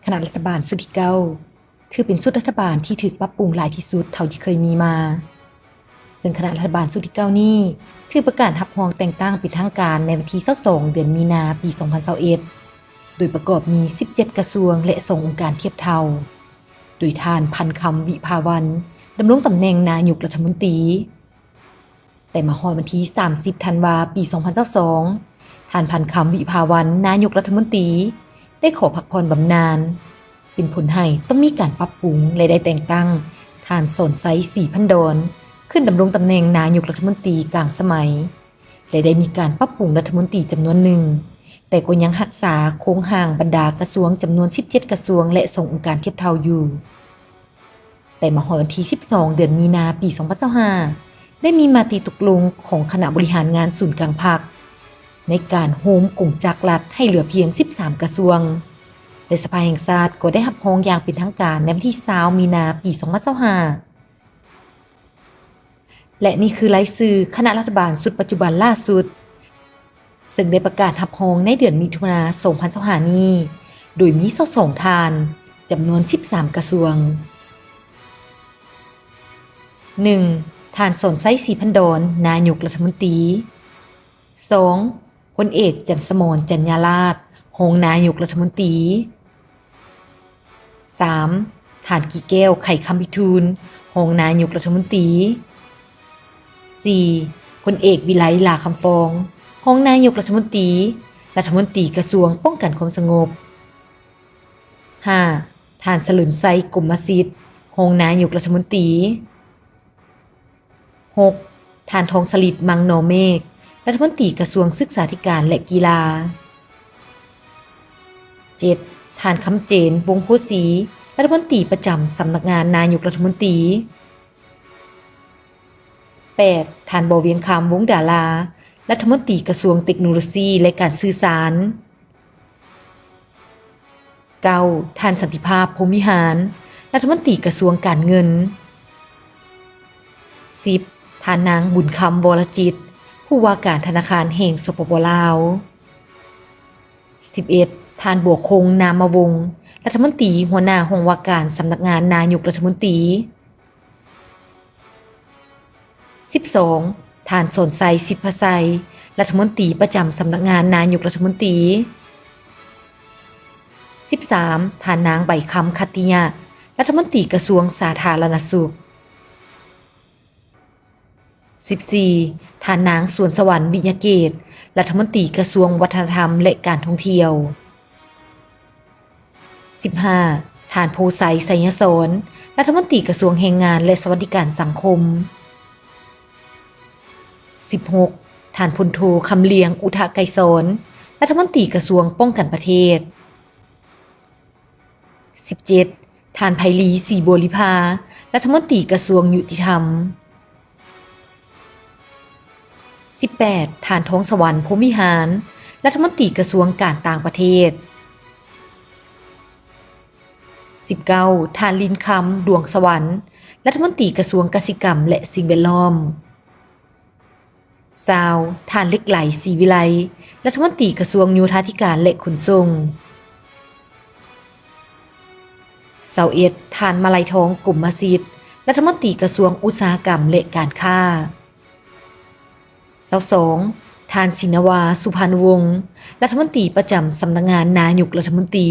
ຄະນະລັດຖະບານຊຸດທີເກົ້າ ຖືເປັນຊຸດລັດຖະບານທີ່ຖືກປັບປຸງຫຼາຍທີ່ສຸດເທົ່າທີ່ເຄີຍມີມາ, ເຊິ່ງຄະນະລັດຖະບານຊຸດທີເກົ້ານີ້ ຖືປະກາດຮັບຮອງແຕ່ງຕັ້ງເປັນທາງການໃນວັນທີຊາວສອງ ເດືອນມີນາ ປີສອງພັນຊາວເອັດ ໂດຍປະກອບມີສິບເຈັດກະຊວງ ແລະ ສອງອົງການທຽບເທົ່າ, ໂດຍທ່ານ ພັນຄຳ ວິພາວັນ ດຳລົງຕຳແໜ່ງນາຍົກລັດຖະມົນຕີ. ແຕ່ມາຮອດວັນທີສາມສິບ ທັນວາ ປີສອງພັນຊາວສອງ ທ່ານ ພັນຄຳ ວິພາວັນ ນາຍົກລັດຖະມົນຕີ ໄດ້ຂໍພັກຜ່ອນບຳນານ, ເປັນຜົນໃຫ້ຕ້ອງມີການປັບປຸງ ແລະ ໄດ້ແຕ່ງຕັ້ງທ່ານ ສອນໄຊ ສີພັນດອນ ຂຶ້ນດຳລົງຕຳແໜ່ງນາຍົກລັດຖະມົນຕີກາງສະໄໝ ແລະ ໄດ້ມີການປັບປຸງລັດຖະມົນຕີຈຳນວນໜຶ່ງ, ແຕ່ກໍຍັງຮັກສາໂຄງຮ່າງບັນດາກະຊວງຈຳນວນສິບເຈັດກະຊວງ ແລະ ສອງອົງການທຽບເທົ່າຢູ່. ແຕ່ມາຮອດວັນທີສິບສອງ ເດືອນມີນາ ປີສອງພັນຊາວຫ້າ ໄດ້ມີມະຕິຕົກລົງຂອງຄະນະບໍລິຫານງານສູນກາງພັກ ໃນການໂຮມກົງຈັກລັດໃຫ້ເຫຼືອພຽງສິບສາມກະຊວງ ແລະ ສະພາແຫ່ງຊາດກໍໄດ້ຮັບຮອງຢ່າງເປັນທາງການໃນວັນທີຊາວ ມີນາ ປີສອງພັນຊາວຫ້າ. ແລະ ນີ້ຄືລາຍຊື່ຄະນະລັດຖະບານຊຸດປັດຈຸບັນລ່າສຸດ, ເຊິ່ງໄດ້ປະກາດຮັບຮອງໃນເດືອນມິຖຸນາ ສອງພັນຊາວຫ້ານີ້ ໂດຍມີຊາວສອງທ່ານ, ຈຳນວນສິບສາມກະຊວງ. ໜຶ່ງ, ທ່ານ ສອນໄຊ ສີພັນດອນ ນາຍົກລັດຖະມົນຕີ. ສອງ, ພົນເອກ ຈັນສະໝອນ ຈັນຍາລາດ ຮອງນາຍົກລັດຖະມົນຕີ. ສາມ, ທ່ານ ກີແກ້ວ ໄຂຄຳພິທູນ ຮອງນາຍົກລັດຖະມົນຕີ. ສີ່, ພົນເອກ ວິໄລ ຫຼ້າຄຳຟອງ ຮອງນາຍົກລັດຖະມົນຕີ, ລັດຖະມົນຕີກະຊວງປ້ອງກັນຄວາມສະຫງົບ. ຫ້າ, ທ່ານ ສະເຫຼີມໄຊ ກົມມະສິດ ຮອງນາຍົກລັດຖະມົນຕີ. ຫົກ, ທ່ານ ທອງສະລິດ ມັງນໍເມກ ລັດຖະມົນຕີກະຊວງສຶກສາທິການ ແລະ ກິລາ. ເຈັດ, ທ່ານ ຄຳເຈນ ວົງໂພສີ ລັດຖະມົນຕີປະຈຳສຳນັກງານນາຍົກລັດຖະມົນຕີ. ແປດ, ທ່ານ ບໍ່ວຽງຄຳ ວົງດາລາ ລັດຖະມົນຕີກະຊວງເຕັກໂນໂລຊີ ແລະ ການສື່ສານ. ເກົ້າ, ທ່ານ ສັນຕິພາບ ພົມວິຫານ ລັດຖະມົນຕີກະຊວງການເງິນ. ສິບ, ທ່ານນາງ ບຸນຄຳ ວໍລະຈິດ ຜູ້ວ່າການທະນາຄານແຫ່ງ ສປປ ລາວ. ສິບເອັດ, ທ່ານ ບົວຄົງ ນາມະວົງ ລັດຖະມົນຕີຫົວໜ້າຫ້ອງວ່າການສຳນັກງານນາຍົກລັດຖະມົນຕີ. ສິບສອງ, ທ່ານ ສອນໄຊ ສິດພະໄຊ ລັດຖະມົນຕີປະຈຳສຳນັກງານນາຍົກລັດຖະມົນຕີ. ສິບສາມ, ທ່ານນາງ ໃບຄຳ ຂັດຕິຍະ ລັດຖະມົນຕີກະຊວງສາທາລະນະສຸກ. ສິບສີ່, ທ່ານນາງ ສວນສະຫວັນ ວິຍະເກດ ລັດຖະມົນຕີກະຊວງວັດທະນະທຳ ແລະ ການທ່ອງທ່ຽວ. ສິບຫ້າ, ທ່ານ ໂພໄຊ ໄຊຍະສອນ ລັດຖະມົນຕີກະຊວງແຮງງານ ແລະ ສະຫວັດດີການສັງຄົມ. ສິບຫົກ, ທ່ານ ພົນໂທ ຄຳລຽງ ອຸທະໄກສອນ ລັດຖະມົນຕີກະຊວງປ້ອງກັນປະເທດ. ສິບເຈັດ, ທ່ານ ໄພລີ ສີບົວລິພາ ລັດຖະມົນຕີກະຊວງຍຸຕິທຳ. ສິບແປດ, ທ່ານ ທອງສະຫວັນ ພົມວິຫານ ລັດຖະມົນຕີກະຊວງການຕ່າງປະເທດ. ສິບເກົ້າ, ທ່ານ ລິນຄຳ ດວງສະຫວັນ ລັດຖະມົນຕີກະຊວງກະສິກຳ ແລະ ສິ່ງແວດລ້ອມ. ຊາວ, ທ່ານ ເຫຼັກໄຫຼ ສີວິໄລ ລັດຖະມົນຕີກະຊວງໂຍທາທິການ ແລະ ຂົນສົ່ງ. ຊາວເອັດ, ທ່ານ ມາໄລທອງ ກົມມະສິດ ລັດຖະມົນຕີກະຊວງອຸດສາຫະກຳ ແລະ ການຄ້າ. ຊາວສອງ, ທ່ານ ຊິນນະວາ ສຸພານຸວົງ ລັດຖະມົນຕີປະຈຳສຳນັກງານນາຍົກລັດຖະມົນຕີ.